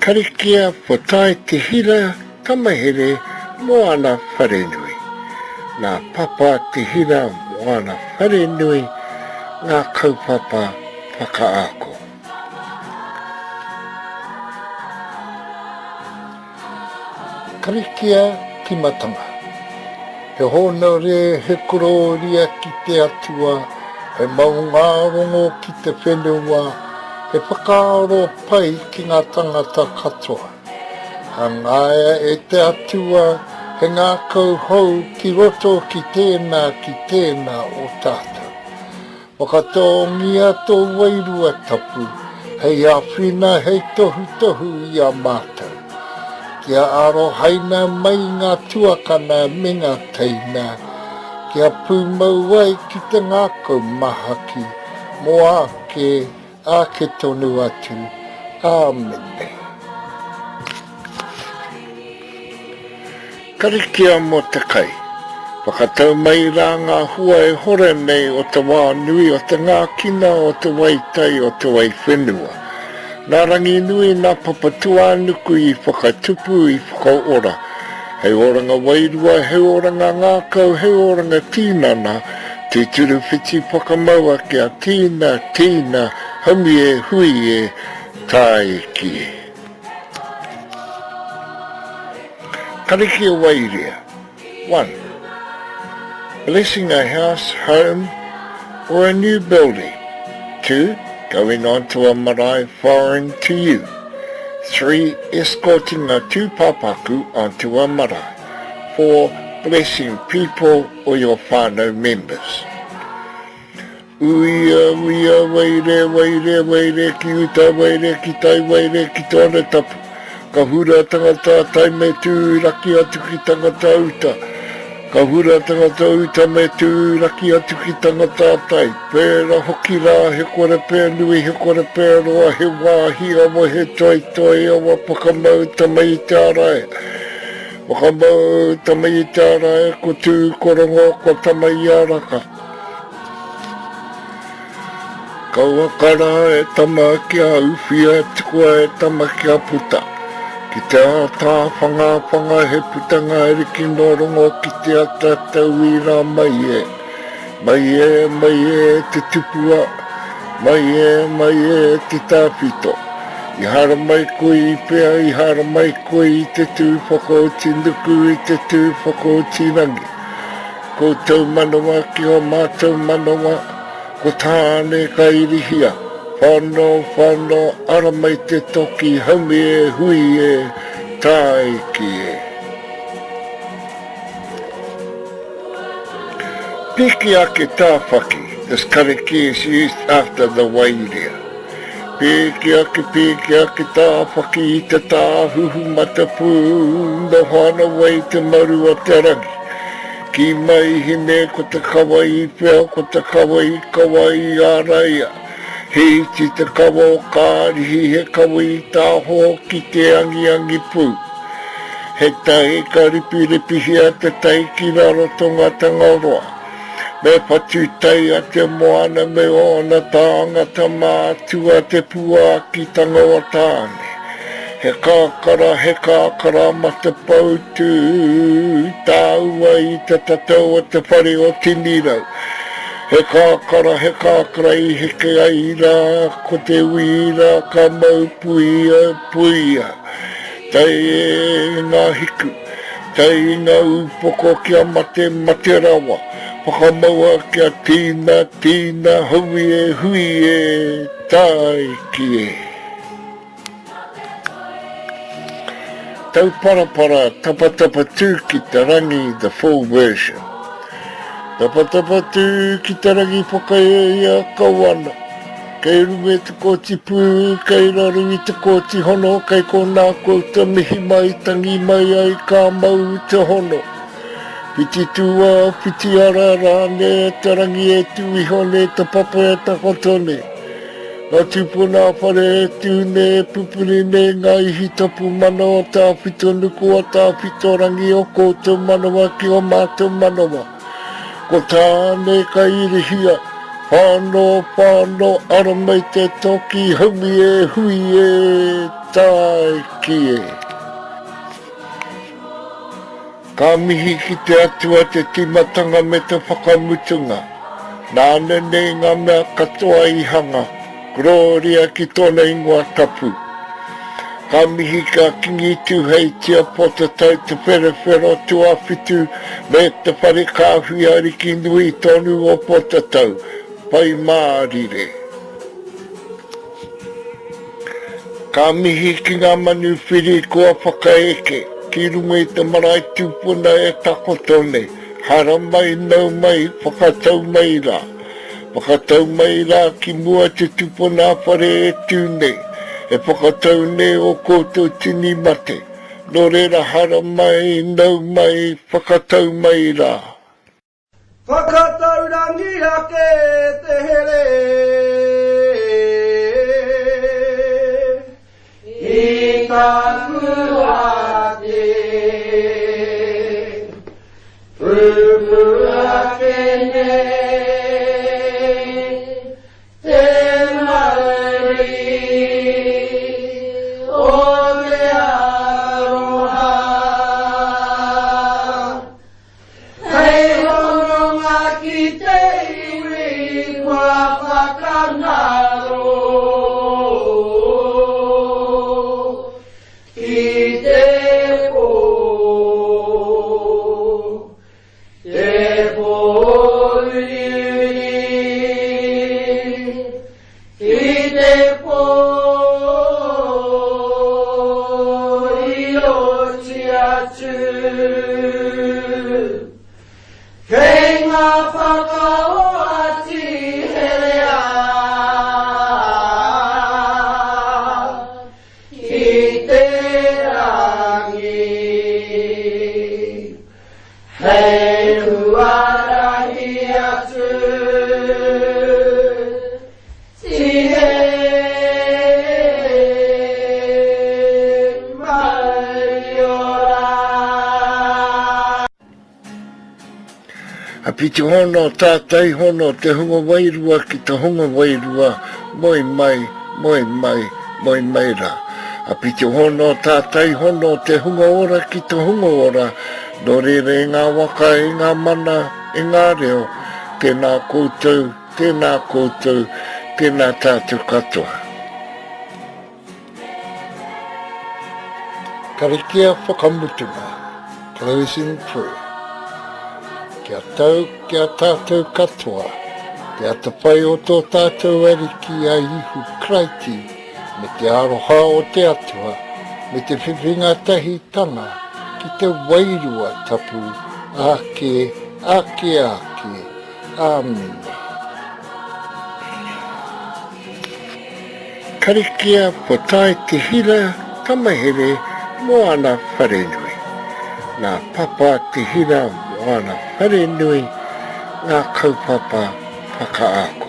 Karikia for Tai Te Hira Tamahere Moana Wharenui. Nā Papa Te Hira Moana Wharenui ngā kaupapa whakaako. Karikia Timatanga. He hōnore, he korōria ki te Atua, he maungārongo ki te whenua, he whakaaro pai ki ngā tangata katoa. Hangaia e te Atua he ngākau hou ki roto ki tēnā ki tēnā o tātou. Whakatōngia tō Wairua Tapu hei āwhina, hei tohutohu i a mātou. Kia arohaina mai ngā tuakana me ngā teina, kia pūmau ai ki te ngākau mahaki mō āke, āke tonu atu. Āmine. Karikia mō te kai. Whakatau mai rā ngā hua e hora nei o te wā nui o te ngākina o te wai tai o te wai whenua. Nā Ranginui, nā Papatūānuku i whakatupu, i whakaora. Hei oranga wairua, hei oranga ngākau, hei oranga tīnana, tūturu whiti whakamaua kia tīna, tīna, haumi e, hui e, tāiki e. Karikia Wairea. 1. Blessing a house, home, or a new building. 2. Going onto a marae foreign to you. 3. Escorting a tūpāpaku onto a marae. 4. Blessing people or your whānau members. Uia, uia, waire, waire, waire ki uta, waire ki tai, waire ki tōna tapu. Ka hura tangata tai me tū raki atu ki tangata uta. Ka hura tangata uta me tū raki atu ki tangata tai. Pērā hoki rā, he kore pea nui, he kore pea roa, he wāhi awa, he toetoe awa, whakamau tama i te ārai. Whakamau tama i te ārai, ko Tūkorongo, ko Tama-i-a-raka. Kauaka rā e tama kia uwhia, tukua e tama kia puta. Ki te ātāwhangawhanga he putanga ariki nō Rongo ki te ata tauira mai e. Mai e, mai e te tupua, mai e, mai e te tāwhito. I haramai koe i whea, i haramai koe i te tū whakaoti nuku, i te tū whakaoti rangi. Koutou manawa ki o mātou manawa, ko Tāne ka irihia, whano, whano, ara mai te toki, haumi e, hui e, tāiki e. Piki ake Tāwhaki, this karakia is used after the wairea. Piki ake, piki ake Tāwhaki i te tāhuhu matapū, noho ana wai te maru o te rangi. Kī mai hine ko te kawa i whea, ko te kawa i kawa i āraia. He iti te kawa o Kārihi, he kawa i tāho ki te angiangi pū. He tai ka ripiripihia te tai ki Rarotonga Tangaroa. Me whatu tai a te moana me ōna tāngata mātua te puākitanga o Tāne. He kakara, he kakara matapoutu tāua i te tatau o te whare o Tinirau. He kakara, he kakara i heke ai rā, ko te uira ka mau puia, puia. Tai e ngā hiku, tai i ngā ūpoko kia mate, mate rawa, whakamaua kia tīna, tīna, hui e, hui e, tāiki e. Tauparapara, tapatapa tū ki te rangi, the full version. Tapatapa tū ki te rangi whakaea kau ana. Kei runga i te kōti pū, kei raro i te kōti hono, kei konā koutou mihi mai, tangi mai ai ka mau te hono. Whiti tūā, whiti ara rānei e te rangi e tū iho nei te papa e takoto nei. Ngā tūpuna whare e tū nei, e pupuri nei ngā ihi tapu mana o Tāwhito nuku o Tāwhito rangi o koutou manawa ki o mātou manawa. Ko Tāne ka irihia. Whano, whano, ara mai te toki, haumi e, hui e, tāiki e. Ka mihi ki te Atua te tīmatanga me te whakamutunga, nāna nei ngā mea katoa i hanga, korōria ki tōna ingoa tapu. Ka mihi ki a Kingi Tūheitia Potatau Te Wherowhero Tuawhitu me te Whare Kāhui Ariki nui tonu o Potatau, Pai Mārire. Ka mihi ki ngā manuwhiri kua whakaeke ki runga i te marae tupuna e takoto nei, haramai, nau mai, whakatau mai rā. Whakatau mai rā ki mua te tupuna whare e tū nei, e whakatau nei o koutou tini mate. Nō reira haramai, nau mai, whakatau mai rā. Whakataurangi ake te here i taku ate. Pupū ake nei te mauri o te aroha. Hei hononga ki te iwi kua whakangaro ki te pō, te pō uriuri, ki te pō i oti atu. Kei ngā whakaoati herea ki te rangi. Hei huarahi atu Tihe mauri ora. A piti hono tātai hono te hunga wairua ki te hunga wairua, moe mai, moe mai, moe mai rā. A piti hono tātai hono te hunga ora ki te hunga ora, nō reira e ngā waka, e ngā mana, e ngā reo, tēnā koutou, tēnā koutou, tēnā tātou katoa. Karakia whakamutunga, Closing Prayer. Kia tau ki a tātou katoa te atawhai o tō tātou Ariki a Ihu Karaiti me te aroha o te Atua me te whiwhinga tahitanga ki te Wairua Tapu ake, ake, ake. Āmine. Karakia kua tae te hira Tamahere Moana Wharenui. Nā Papa Te Hira Moana Wharenui ngā kaupapa whakaako.